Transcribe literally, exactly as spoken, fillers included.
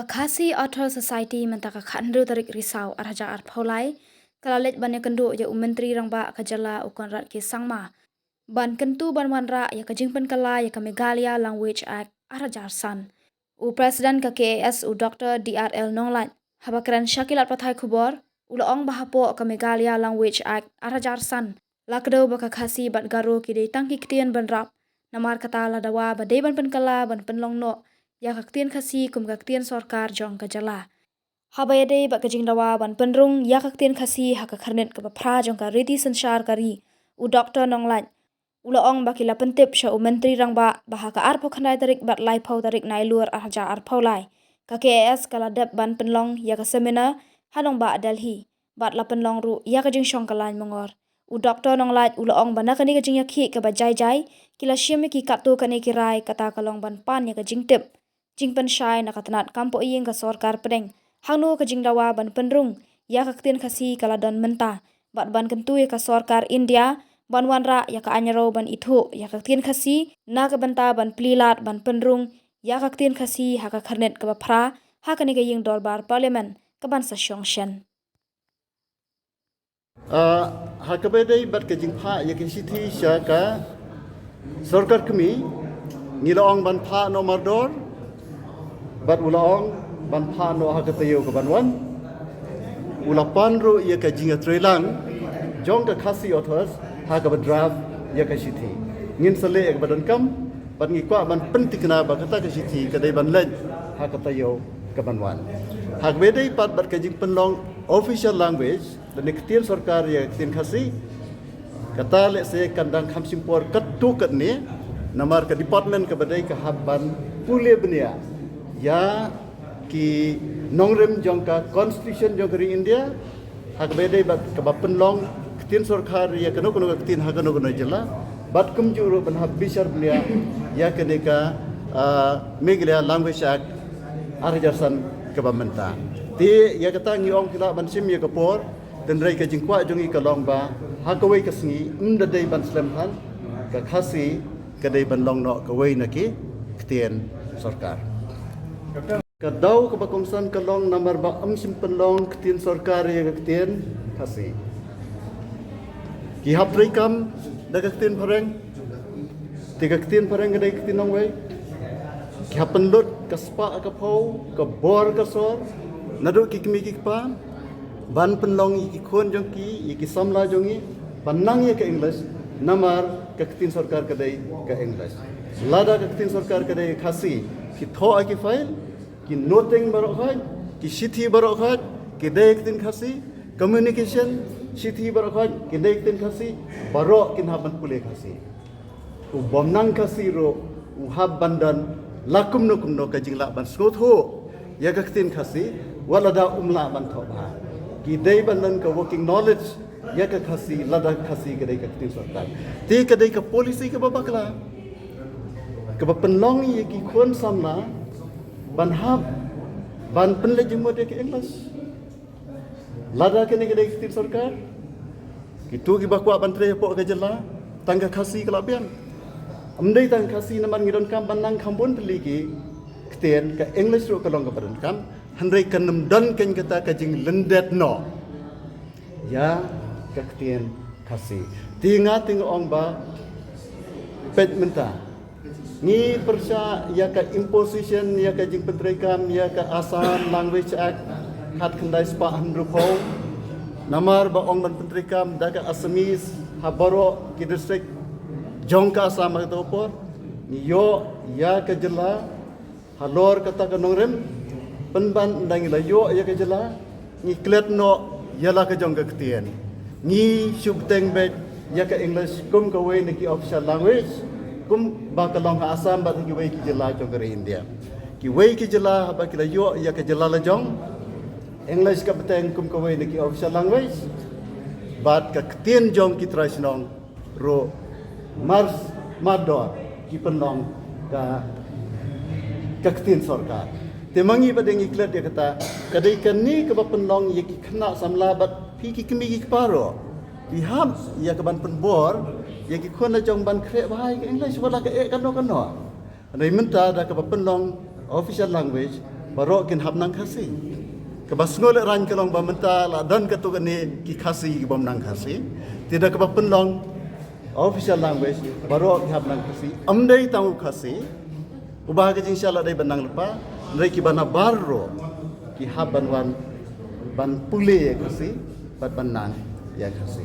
Khasi Author Society mynta ka khathynriew tarik Risaw arhajar arphew lai ka la leit ban ïakynduh ïa u Myntri Rangbah ka jylla u Conrad K Sangma ban kyntu ban wanrah ïa ka jingpynkylla ïa ka Meghalaya Language Act arhajar san. U President ka K A S u Doctor D R L Nonglait haba kren sha ki lad pathai khubor u la ong ba hapoh ka Meghalaya Language Act arhajar san la kdew ba ka Khasi bad Garo ki dei tang ki ktien bynrap. Namar kata la dawa ba dei ban pynkylla ban pynlong noh ïa ka ktien Khasi kum ka ktien sorkar jong ka jylla. Haba ïadei bad ka jingdawa ban pynrung ïa ka ktien Khasi ha ka khyrnit kaba phra jong ka riti synshar ka ri, u Doctor Nonglait u la ong ba ki la pyntip sha u Myntri Rangbah ba ha ka arphew khyndai tarik bad laiphew tarik Nailur arhajar arphew lai ka K A S ka la dep ban pynlong ïa ka seminar ha nongbah Delhi bad la pynlong ruh ïa ka jingshong ka lain mongor. U Doctor Nonglait u la ong ba na kane ka jingïakhih kaba jai jai ki la shim ïa ki katto katne ki rai, kata ka long ban pan ïa ka jingtip jingpynshai na ka tnat kam pohïing ka sorkar pdeng hangno ka jingdawa ban pynrung ïa ka ktien Khasi ka la don mynta bad ban kyntu ïa ka sorkar India ban wanrah ïa ka aiñraw ban ithuh ïa ka ktien Khasi na ka bynta ban plie lad ban pynrung ïa ka ktien Khasi ha ka khyrnit kaba phra ha kane ka ïing dorbar Parliament kaban sa shong shen. Ah, ha kaba ïadei bad ka jingphah ïa ka shithi sha ka sorkar kmie, ngi la ong ban phah noh mardor bad u la ong ban phah noh ha ka taïew kaban wan. U la pan ruh ïa ka jingïatreilang jong ka Khasi Authors ha kaba draft ïa ka shithi. Ngin sa leh ïa kaba donkam bad ngi kwah ban pynthikna ba kata ka shithi ka dei ban leit ha ka taïew kaban wan. Ha kaba ïadei pat bad ka jingpynlong official language lane ktien sorkar ïa ka ktien Khasi, kata lehse kan dang kham shim por katto katne, namar ka department kaba dei ka hap ban pule bniah ïa ki nongrim jong ka constitution jong ka ri India ha kaba ïadei bad kaba pynlong ktien sorkar ïa kano kano ka ktien ha kano kano jylla, bad kumjuh ruh ban hap bishar bniah ïa kane ka, ah, Meghalaya Language Act arhajar san kaba mynta. Te ïa kata ngi ong ki lah ban shim ïa ka por, hynrei ka jingkwah jong ngi ka long ba ha kawei ka sngi ym da dei ban slem than ka Khasi, ka dei ban long noh kawei na ki ktien sorkar. Ka daw kaba kongsan ka long namar ba ym shym pynlong ktien sorkar ïa ka ktien Khasi. Ki hap treikam da ka ktien phareng, te ka ktien phareng ka dei ka ktien nongwei. Ki hap pynlut ka spah ka phew, ka bor ka sor naduh ki kmie ki kpa ban pynlong ïa ki khun jong ki, ïa ki samla jong ngi ban nang ïa ka English, namar ka ktien sorkar ka dei ka English. Lada ka ktien sorkar ka dei Khasi, ki thoh ha ki file, ki noting baroh khoit, ki shithi baroh khoit ki dei ka ktien Khasi, communication, shithi baroh khoit ki dei ka ktien Khasi, baroh kin hap ban pule Khasi. U bym nang Khasi ruh u hap ban don la kumno kumno ka jinglah ban sngewthuh ïa ka ktien Khasi, wat lada um lah ban thoh bha. Ki dei ban don ka working knowledge ïa ka Khasi, lada Khasi ka dei ka ktien sorkar. Te ka dei ka policy kaba bakla kaba pynlong ïa ki khun samla ban hap ban pynleit jingmut ïa ka English. Lada kane ka dei ka ktien sorkar, kito kiba kwah ban trei hapoh ka jylla, tang ka Khasi ka la biang. Ym dei tang Khasi, namar ngi donkam ban nang kham bun tylli ki ktien, ka English ruh ka long kaba donkam, hynrei kan ym don keiñ kata ka jinglyndet noh ïa ka ktien Khasi. Te nga te nga ong ba peit mynta ngi pyrshah ïa ka imposition, ïa ka jingpyntreikam ïa ka Assam Language Act khatkhyndai spah hynriewphew, namar ba ong ban pyntreikam da ka Assamese ha baroh ki district jong ka Assam ha kato ka por. Ngi ïoh ïa ka jylla halor kata ka nongrim, pynban ynda ngi la ïoh ïa ka jylla, ngi klet noh ïa la ka jong ka ktien. Ngi shu bteng beit ïa ka English kum kawei na ki official language, kumba ka long ha Assam bad ha kiwei ki jylla jong ka ri India. Kiwei ki jylla haba ki la ïoh ïa ka jylla la jong, English ka bteng kum kawei na ki official language, bad ka ktien jong ki trai shnong ruh mar, mardor ki pynlong ka, ka ktien sorkar. Te ma ngi ba dei ngi klet ïa kata, ka dei kane kaba pynlong ïa ki khynnah samla bad phi ki kmie ki kpa ruh, phi hap ïa kaban pynbor ïa ki khun la jong ban khreh bha ïa ka English, wat la ka eh kano kano. Hynrei mynta da kaba pynlong official language, Baroh kin hap nang Khasi. Kaba sngewlehrain ka long ba mynta la don katto katne ki Khasi ki bym nang Khasi. Te da kaba pynlong official language, baroh ki hap nang Khasi. Ym dei tang u Khasi uba ha ka jingshad la dei ban nang lypa, hynrei kiba na baroh ki hap ban wan ban pule ïa Khasi bad ban nang ïa Khasi.